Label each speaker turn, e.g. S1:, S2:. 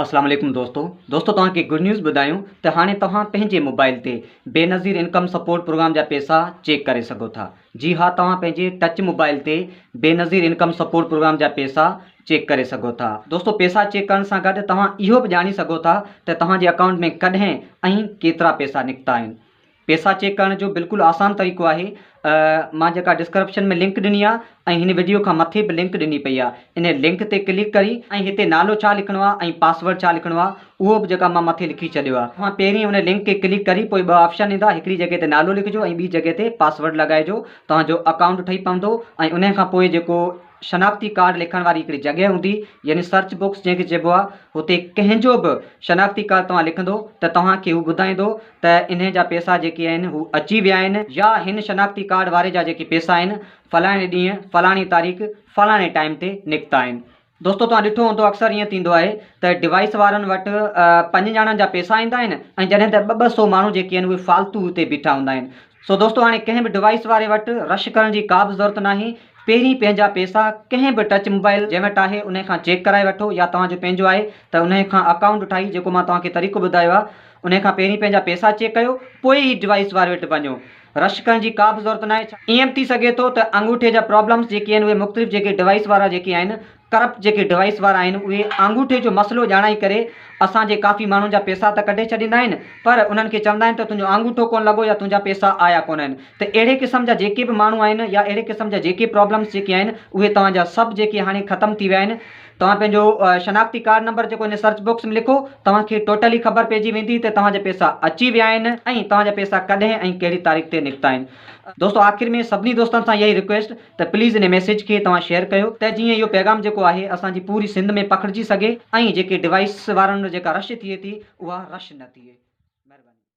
S1: اسلام عليڪم دوستو دوستو توهان کي گڊ نيوز ٻڌايون ته هاڻي توهان پنهنجي موبائل تي بينظير انڪم سپورٽ پروگرام جا پيسا چيڪ ڪري سگهو ٿا جي ها توهان پنهنجي ٽچ موبائل تي بينظير انڪم سپورٽ پروگرام جا پيسا چيڪ ڪري سگهو ٿا دوستو پيسا چيڪ ڪرڻ سان گڏ توهان اهو به ڄاڻي سگهو ٿا ته توهان جي اڪائونٽ ۾ ڪڏهن ۽ ڪيترا پيسا نڪتا آهن پيسا چيڪ ڪرڻ جو بلڪل آسان طريقو آهي مان جيڪا ڊسڪرپشن ۾ لنڪ ڏني آهي ۽ هن وڊيو کان مٿي به لنڪ ڏني پئي آهي ان لنڪ تي ڪلڪ ڪري ۽ هتي نالو ڇا لکڻو آهي ۽ پاسورڊ ڇا لکڻو آهي اهو به جيڪا مان مٿي لکي ڇڏيو آهي اوهان پهرين ان لنڪ کي ڪلڪ ڪري پوء ٻه آپشن ايندا هڪڙي جڳهه تي نالو لکجو ۽ ٻي جڳهه تي پاسورڊ لڳائجو توهان جو اڪائونٽ ٺهي پوندو ۽ ان کان پوء جيڪو شناختي ڪارڊ لکڻ واري هڪڙي جڳهه هوندي يعني سرچ باڪس جنهن کي چئبو آهي هتي ڪنهن جو به شناختي ڪارڊ توهان لکندو ته توهان کي هو ٻڌائيندو ته انهي جا پيسا جيڪي آهن هو اچي ويا آهن يا هن شناختي ڪارڊ واري جا جيڪي پيسا آهن فلاڻي ڏينهن فلاڻي تاريخ فلاڻي ٽائيم تي نڪتا آهن. دوستو توهان ڏٺو هوندو اڪثر ائين ٿيندو آهي ته ڊوائيس وارن وٽ پنج ڄڻن جا پيسا ايندا آهن ۽ جڏهن ته ٻه ٻه سو ماڻهو جيڪي آهن اهي فالتو هتي بيٺا هوندا آهن سو دوستو هاڻي ڪنهن به ڊوائيس واري وٽ رش ڪرڻ جي ڪا به ضرورت ناهي پهرين پنهنجا پيسا ڪنهن به ٽچ موبائل جنهن وٽ آهي انهي کان چيڪ ڪرائي وٺو يا توهان جو پنهنجو آهي ته انهي کان اڪائونٽ ٺاهي جيڪو مان توهان کي طريقو ٻڌايو آهي انهي کان پهرين پنهنجا پيسا چيڪ ڪيو پوء ئي ڊوائيس واري وٽ وڃو رش ڪرڻ جي ڪا به ضرورت ناهي ڇا ائين به ٿي سگهي ٿو ته آڱوٺي جا پرابلمس جيڪي آهن اهي مختلف جيڪي ڊوائيس وارا جيڪي آهن ڪرپٽ جيڪي ڊوائيس وارا آهن اهي آڱوٺي جو مسئلو ڄاڻائي ڪري اسان جي ڪافي ماڻهن جا پيسا ته ڪڍي ڇڏيندا آهن پر انهن کي چوندا آهن ته تنهنجو آڱوٺو ڪونه لڳو يا تنهنجا پيسا آيا ڪونه آهن ته اهڙي قسم جا جيڪي به ماڻهو آهن يا اهڙي قسم جا جيڪي پرابلمس جيڪي آهن اهي توهان جا سڀ جيڪي هاڻي ختم ٿي ويا آهن توهان پنهنجو شناختي ڪارڊ نمبر جيڪو هن سرچ باڪس ۾ لکو توهان کي ٽوٽلي خبر پئجي ويندي ته توهان جا پيسا اچي ويا آهن ۽ توهان جا پيسا ڪڏهن ۽ ڪهڙي تاريخ تي نڪتا آهن. دوستو آخر ۾ سڀني دوستن سان اها ئي رڪويسٽ ته پليز ان ميسيج کي توهان شيئر ڪيو ته جيئن اهو پيغام جيڪو آهي اسان جي پوري سنڌ ۾ پکڙجي سگهي ۽ جيڪي ڊوائيس وارن وٽ جيڪا رش ٿئي ٿي اها رش نه ٿئي. مهرباني.